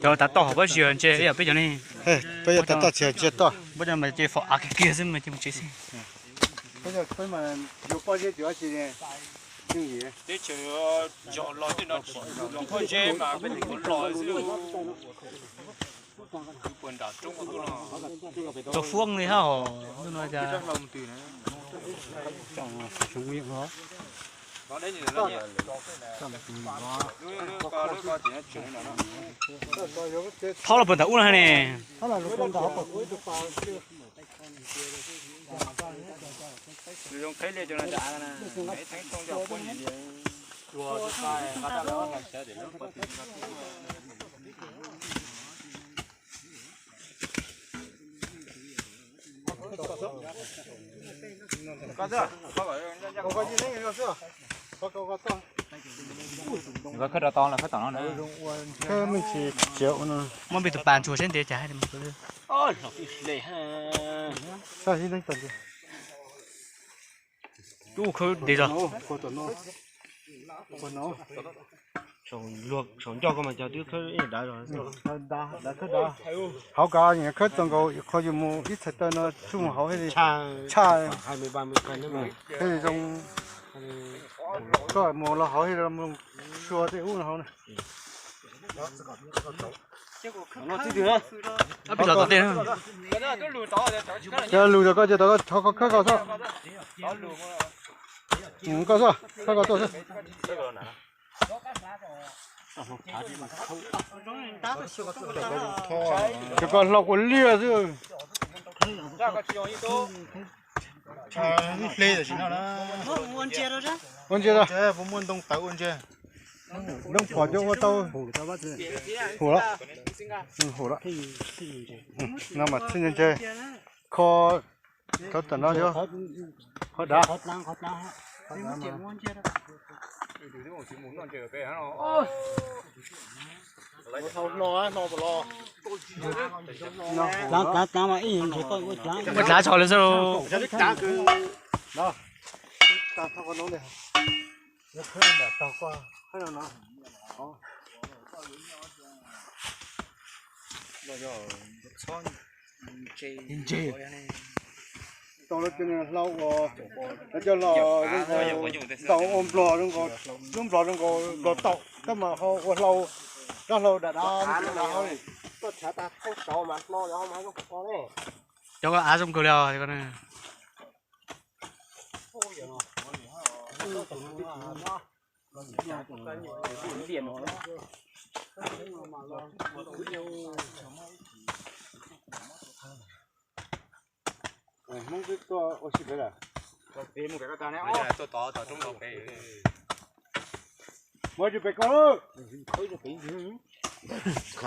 Cov tav toj hauv pob zis ntse ib yam peb cov ne. Peb cov tav toj tsis ntse toj. Peb cov mas ces faus av kiag kiag xwb mas ces mus tsev xwb. Teb chaws zom los tej no los pob zeb mas los xwb. Tau fuab li hab hos ntuj no cas. Thaub los puag nram ub no ne. Khawb rau tau lawm, khawb tom no na. Muab npij tus pas ntsuas saib ntev cas. Saib ib leeg tag. Ub, khawb ntev zog. Saum ncauj koj mas cov twb khawb ib dav zog. Hauv kav khawb txog nkaus qhov yus mus ib txhais taw no tsuj mus hauv thiaj li tshaj. Thiaj li zoo. Koj mus los hauv thiaj li mus sua tej ub no hauv na. Cov lus tom koj ces tom koj, thov koj khawb koj xwb. Koj xwb, khawb koj tuaj xwb. Ces koj hlau ua liaj xwb. Ua ntsia, puas muaj ntoo tawv ua ntsia. Nroo phom cov ua tau. Hum lawm. Hum lawm. No mas txij ntse ntse. Kho cov tam no yog qhov dav. Ua dlav tso lawm xwb. Tau lawv cov hlau uas lawv cov hlau ntaus ua nplog zoo nkaus, lub nplog zoo nkaus nplog taum, koj mas ho ua hlau, rab hlau dav dav dav hauv li. Cov ko av zoo kawg li os. Hmoob twb tuaj ua si pem lawm. Tuaj tod tom roob no pem. Muab tsis pem koj lawm.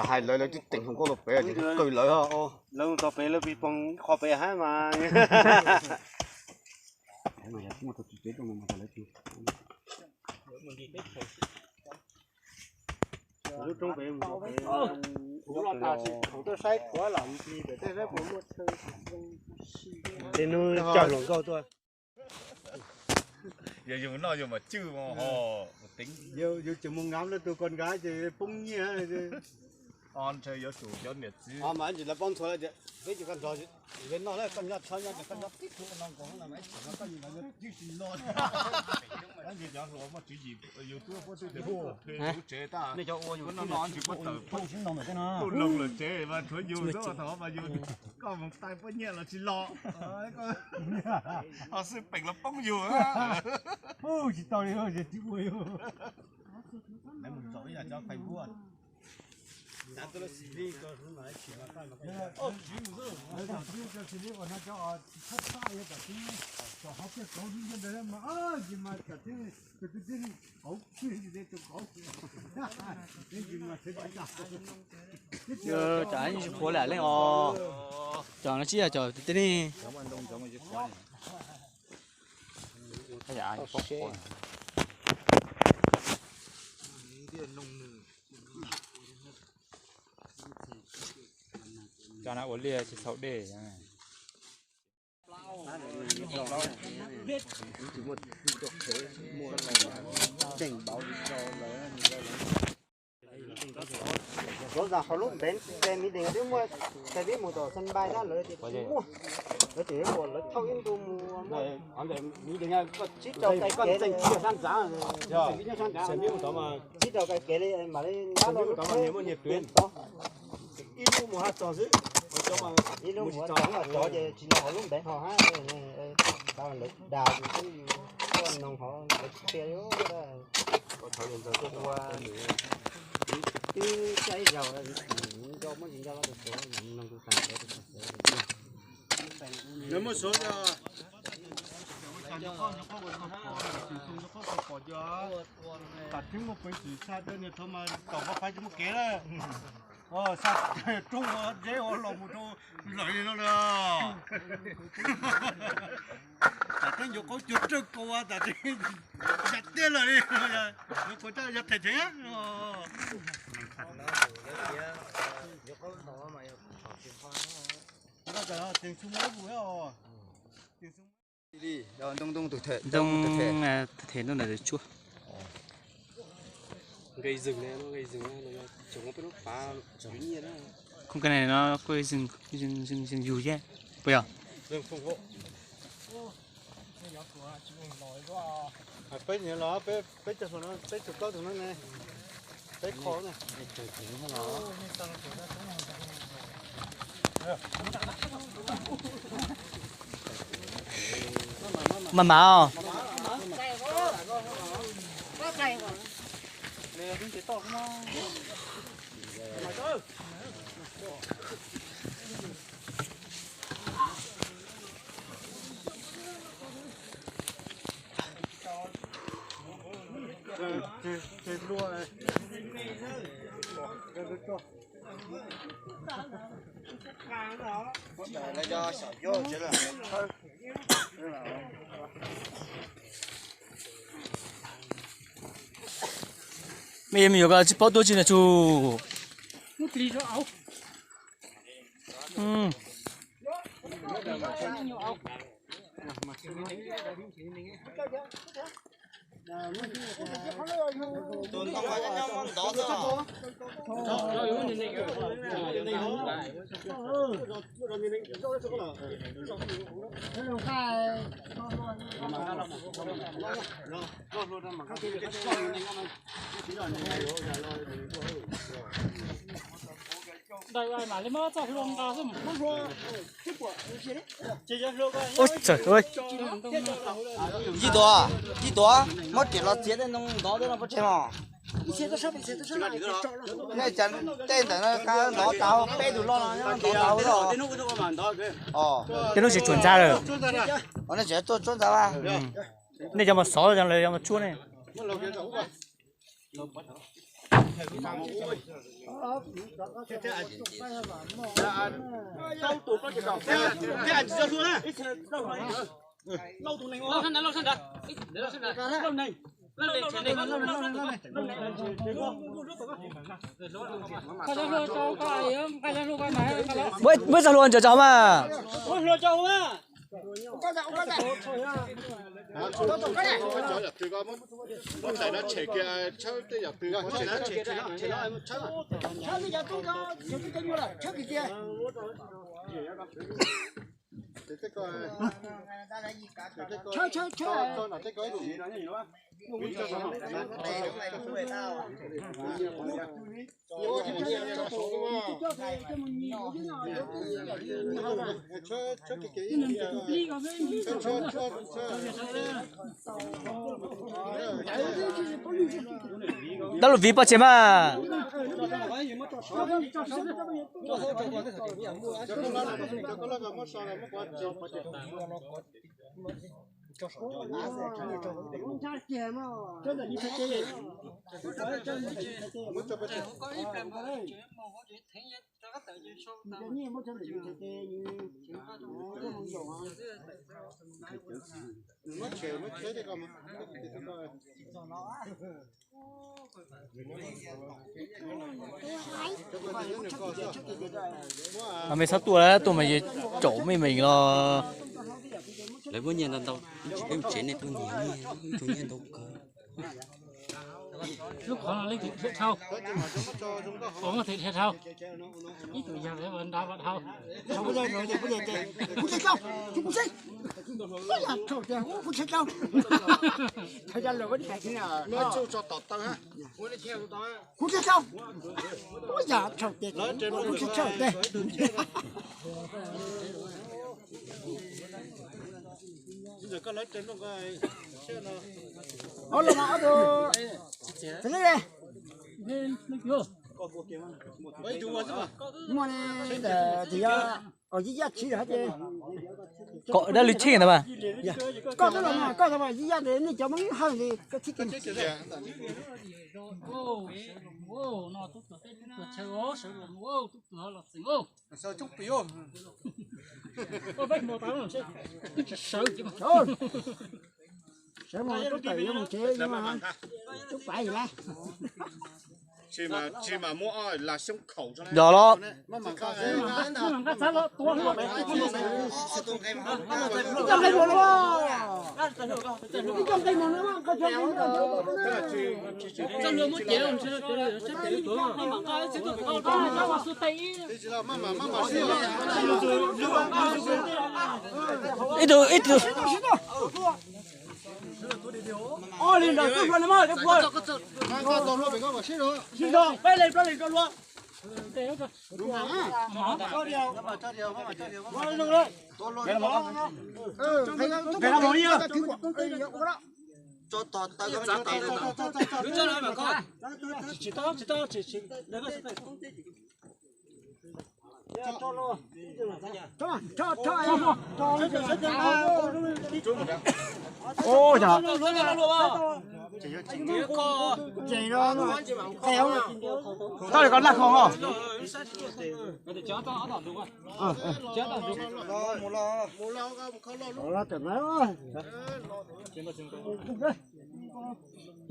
Hais lawv, lawv twb teem hluas nkauj rau pem, kaw lawv. Lawv mus txog pem lawv pis poog ib qho pem hab mas. Lub roob pem mus txog pem, kuv los tas sim thaum tuaj saib kuv lam ncig pem tej saib puas muaj chaw. Tej hnub coj hluas nkauj tuaj. Yog yus noj yus mam cwj ho teev. Yus tseem mus ngav lawv tus kos nkav ces poob nyiaj. Ntshe yuav tsum cov niam txiv mas ntsis lawv paub ntxhua lawm tias peb ces koj nrog peb noj lawm, koj nyob tshab nyob ces koj nyob tib tug no nkaus no mas ib txhis no koj nyob twb tsis noj. Ntsis cov hluas muaj tswv yim, yus twb puab twb tias puab thuê lub tsev tag, puab noj noj ntsis puab tawm puab loo lawm tsev mas tshuav yus xwb, thaum mas yus koj mus tais puab nyiaj los tsis los. Ho xwb peem los poob yus. Tsis tau li, tsis ua li. Lawv mus zaum ib yam cov Facebook. Cov tsis qhuav lam leej os. Cov no tsis yog cov tib neeg. Cov no ua liaj tsis txhaum dej. Lawv zos hauv lub npeev ces Mỹ Đình twb muaj, xe buýt mus tom sân bay na, lawv tias tsis muaj, lawv tias lawv thauj ib ntu mus muaj tsib rau kais kev li, tsib rau kais kev li mam li ntab lub tod. Ib lub mus hab tog xwb, ib lub mus hab tog, cov ces tsis nyob hauv lub npeev hauv hab, lawv dag ces twb tuaj noog hov lawv tsis qhia li. Ua twb caij zaug nco muab tsis nco los tus tuav noog tus tas. Lawv muaj suav tas tib muaj peev xwm tshaj dawb niag thaum mas tom qab faib tsis muaj kev lawm. Sab roob ua zeb ua los mus rau lawm li no lawm. Tam teb ncuav qaub cuag rawg kaus tas teb yam tiag lawm li. Lawv kuv coj yog them theev. Ntoo, tus them ntoo ntawm tshuaj. Khung cái này nó có dừng, dừng, dừng, dừng dù chứ. Bây giờ. Peb nyiam los, peb, peb cov hluas no, peb tug plaub tug no ne, peb kho ne. Mas mas os. Mej yuav me nyuam ko tsis paub tuaj tsi na tsu. Ib tuav, ib tuav, muab riam los txiav tej ntoo ntov tej no pov tseg mog. Nej cov tej ntawm no ntov tas peb tug loj no nyob ntov tas. Tej no tseem tuaj ntxa lawm. Nej tseem tuaj tsuab ntxa a? Nej cov mas xov, cov lawv cov mas tsuab ne. Muab txoj hlua ntsaws tso mas. Dab lub viv poj tseg mas. Mas mej txhob tuaj, tuaj mas yuav tsaum mej meem los. Lawv muab nyiaj ntau ntau, ib tsis peb tsev nej tuaj nyiag, ib tug nyiaj ntau kawg. Lub qhov no leej twg thiaj dhau, qhov no thiaj dhau, ib tug yag nrad vas dhau. Kuv tsis tau, kuv tsis tau, kuv tsis tau teg. Ob los mas ob tug, muaj ne, ntawm tis yog, yij yaj tsib lawm ces. Kom dab lwg tsheej ntawd mas. Koj twb los mas koj tau mas yij yaj tes nej cov Hmoob Hawj tes koj txhib kiag. Sawv mas tub tawm yuav mus tsev, tub paiv lawm. Yog los. Ib tug, ib tug. Ob li ntawd twb hlua li mas, sib zog peb leeg plaub leeg rau hlua. Tab li ko laj kho os.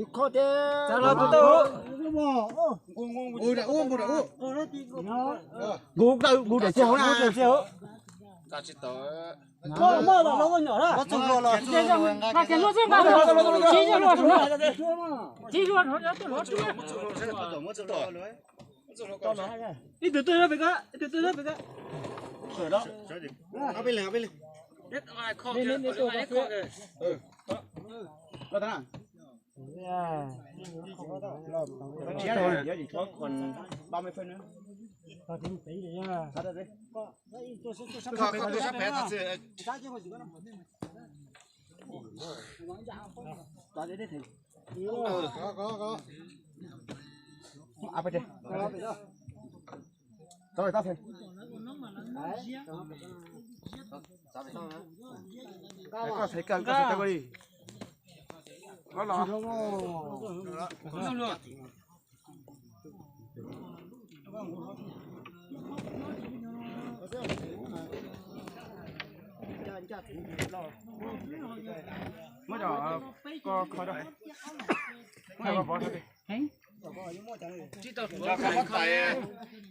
Nqus daim ub, nqus daim ub. Nqus daim ub, nqus daim txiag hauv na. Ib tug twg pem ko, ib tug twg pem ko.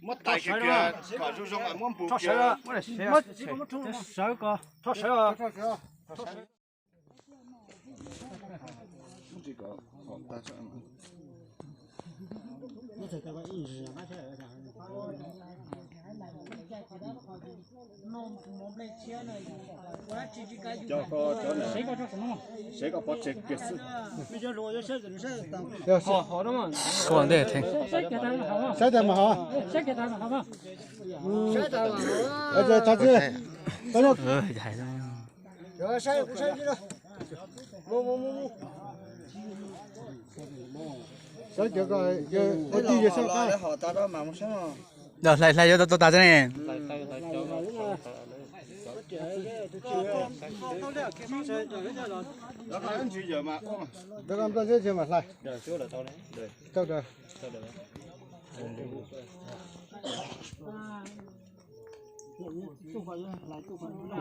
Muab tais kiag kom zoo zoo, muab npus kiag. Sawv ko. Cov ko cov na, seb koj pov tseg kiag xwb. Suav ntej theej. Saib tas mas hov. Txhob txwj. Saib cov ko, ua tij yog saib qab. Hlais hlais yuav tau tas ne. Nplaj zeb mas hlais. Tau da. Cov siv ko cov khaub hlab ko cov kws muab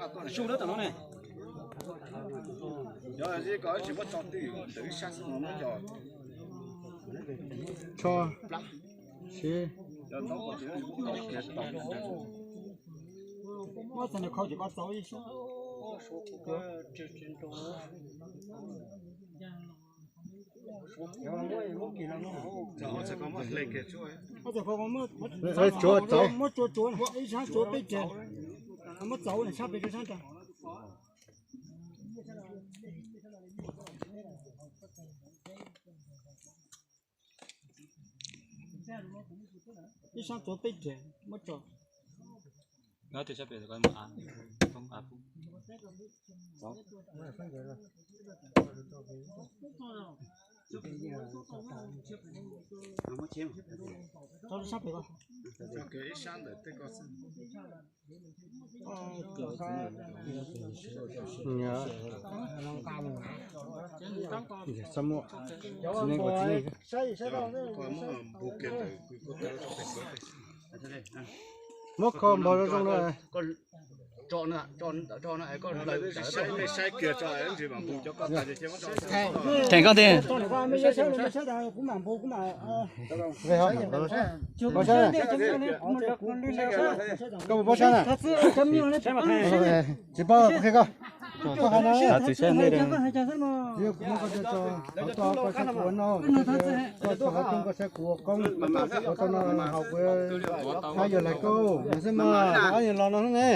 nqa tuaj ne. Cov ko tsis muab tso twj ywm ntawm ib sab xwb no muab cov. Tsho siv. Muab txog nws khau ces koj txaus ib sab. Muab tsuav txaus, muab tsuav tsuav ib sab tsuav peb teg, muab txaus sab pem tsuav sab nrad. Ib sab tsuav peb teg muab tso. Tso sab pem ko. Muab kho npog zoo zoo na. Theem koj tiag. Koj puas paub sab na? Tsis paub qhia koj. Koj hais na. Kuv muab koj tso, koj tso, koj saib kuv ua noj, koj tso qhov rooj koj saib kuv ua qoob, ua tau no haus kuv hab yuav lais koj no xwb mas, ob yawg los no hnub ne.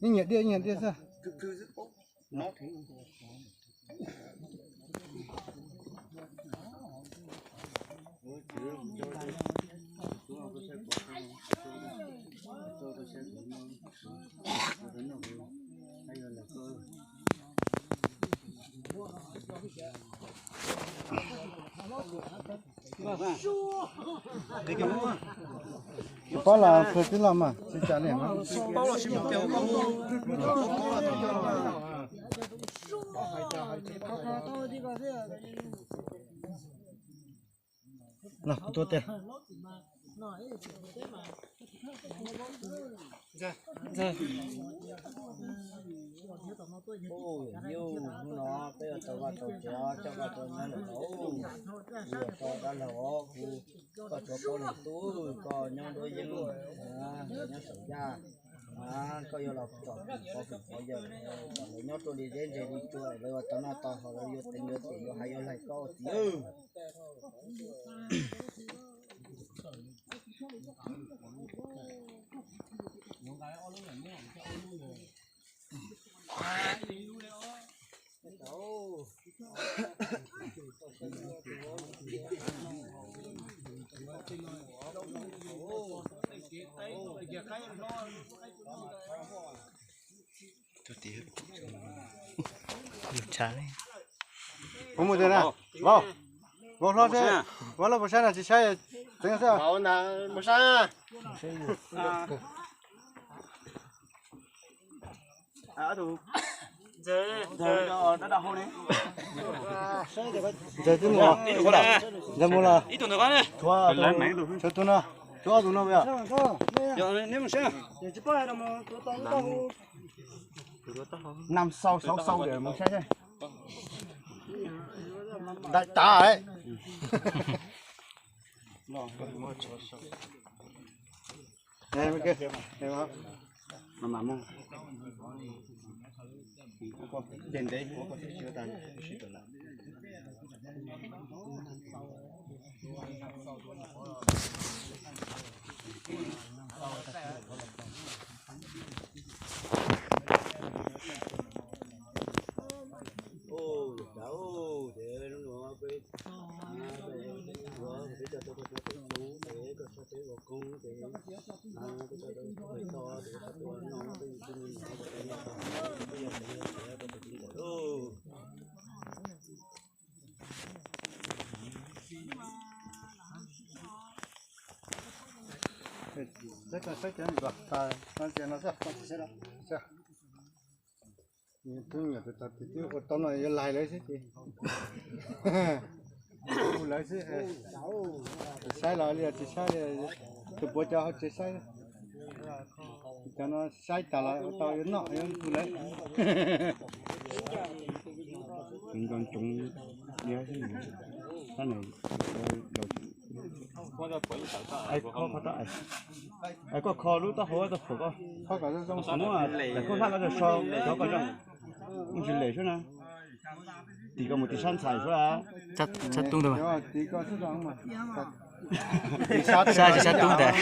Ib nyiam diaj ib nyiam diaj xwb. Tsis paub los pw tib los mas tsis cas li. Los kuv tuav tias. Hnub no peb yuav tau vaj tau tsev coj koj tuaj nyob ntawm no, kuv yuav tau dab laug os, kuv, koj tsuav koj leej tub, koj nyob nruab yeeb, nyob saum yaj, koj yuav los tsom pov feem pov yawm, kom lawv nyob ruaj li zeb ntseg li tsua, lawv ua tau noj tau haus, lawv yuav teev yuav tim yuav hais yuav laig koj txiv. Mus mus na, vauv, vauv hlob seb, vauv hlob puas saib na, tsis saib tseev xwb. Ntxawg twb mus, ntxawg mus los, tshuav tus no, tshuav ob tug no. Năm sau sáu sau để mus saib seb. Đại tá ấy. Đây, bên kia. Đây, đó. Mà mà mông. Trên đấy có con sửa chữa ta sửa chữa lại. Saib, saib cov nkaus tas no ces no xwb, tsis saib lawm. Twb nyuam tus tas tim twb ua tau no yuav laig lawv xwb ces hu lawv xwb. Tsis saib los li tsis saib li, tus puav cov hauv tsev saib. Cov no saib tas los ua tau yuav noj yuav hu lawv. Nco ntsoov li, koj kho lub taub hau tau phuam koj, muab daim khaub hlab koj tso so cov koj coj, muab tsis lem suab na. Tim koj mus tim sab ntxhais suab. Sab tub ntag. Sab tsis sab tub ntag.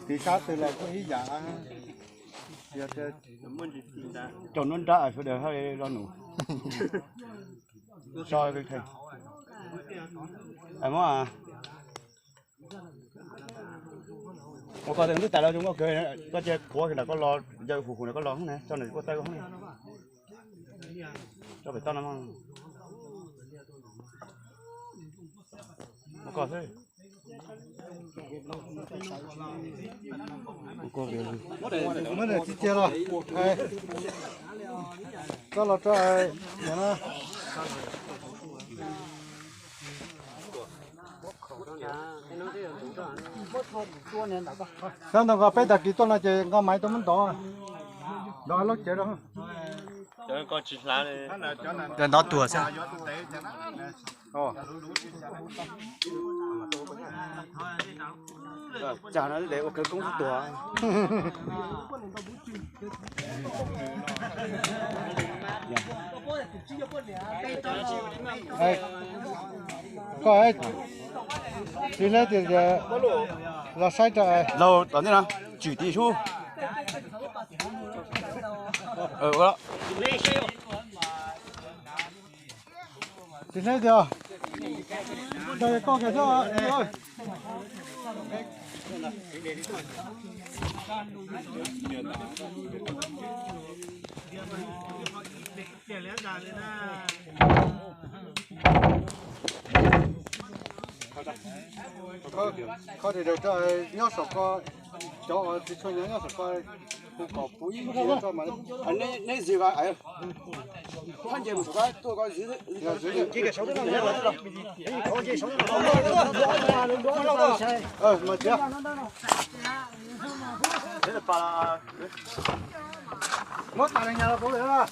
Tim sab twg los kuj ib yam. Cov nuab nrab sawv daws haj lo nus so. Muab ua koj tej ntwb tas los zoo nkauj kawg, koj cia qhuav kiag nram koj los, yawg huv huv nram koj los ne, tso nws koj taw koj ne. Tso pem toj no. Ua koj xwb. Muab tsis cia los, koj los tso no. Sab ntawd nqa peb tag kis tuaj no ces nqa maiv tuaj muab ntov, ntov lub cev rau. Ntov tuag xwb. Cas no ua khawv koob xwb tuag. Koj tsis hleb tias los saib rau. Laug tom ntej no, tswm tim sub. Tsis hleb tias, koj kiag xwb. Kho tias nyob saum ko, cov tsis tshua nyob nyob saum ko, hu kom puv ib nrhiav tso mas. Neb zis vas, thab nce mus saum ko, tuaj ko zis. Mas txiav, muab tas li nyag los puav lawm.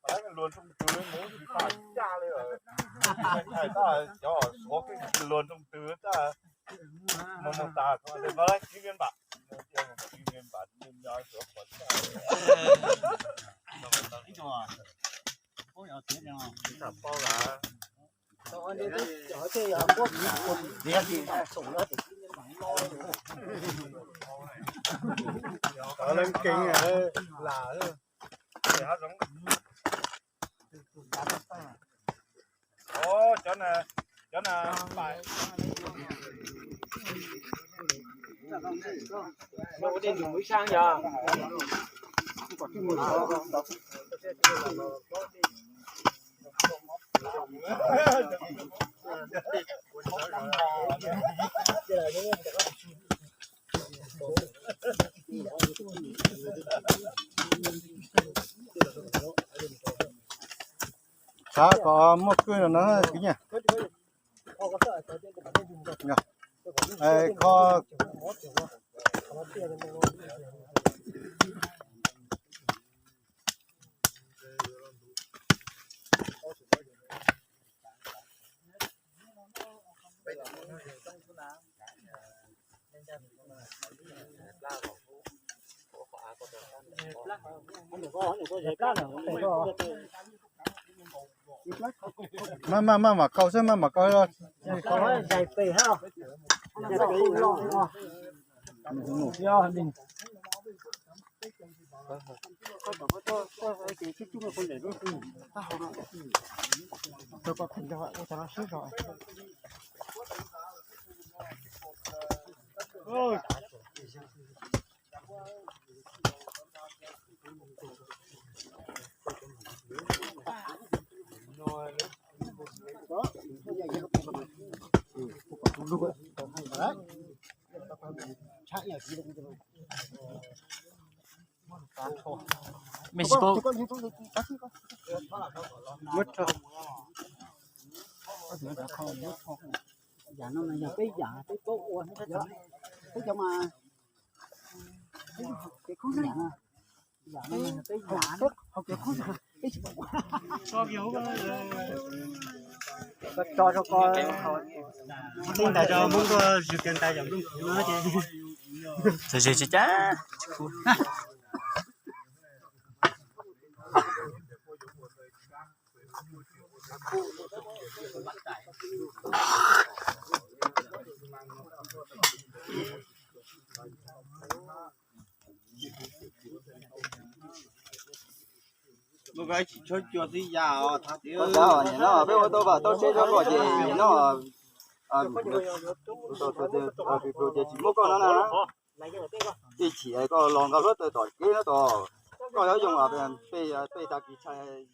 Luag nroo twg mus tsis tham ncaj li, hais tab cov suav luag nroo twg tab, mus mus tas, chín mươi ba, chín mươi ba, leej kev lam. Xav kom muaj kwj no na kwv nyiaj. Kho Maj maj maj mam kaus xwb, maj mam kaus. Yam no yog peb yam peb paub ua, peb cov mas, yam no, yam no yog peb yam, koj tso rau ko, tij ntais rau Hmoob tuaj zws kiag ntais yom nplooj khuv no ces. Txawm zws tsis cab. Tsis tshua cua tib yam os, peb ua tau vam tau tsev rau koj ces nim no ces tsis muaj koj no na. Ib chim koj los nqa huab taws tom kev no tos, koj yuav yoo pej tag kis tshais.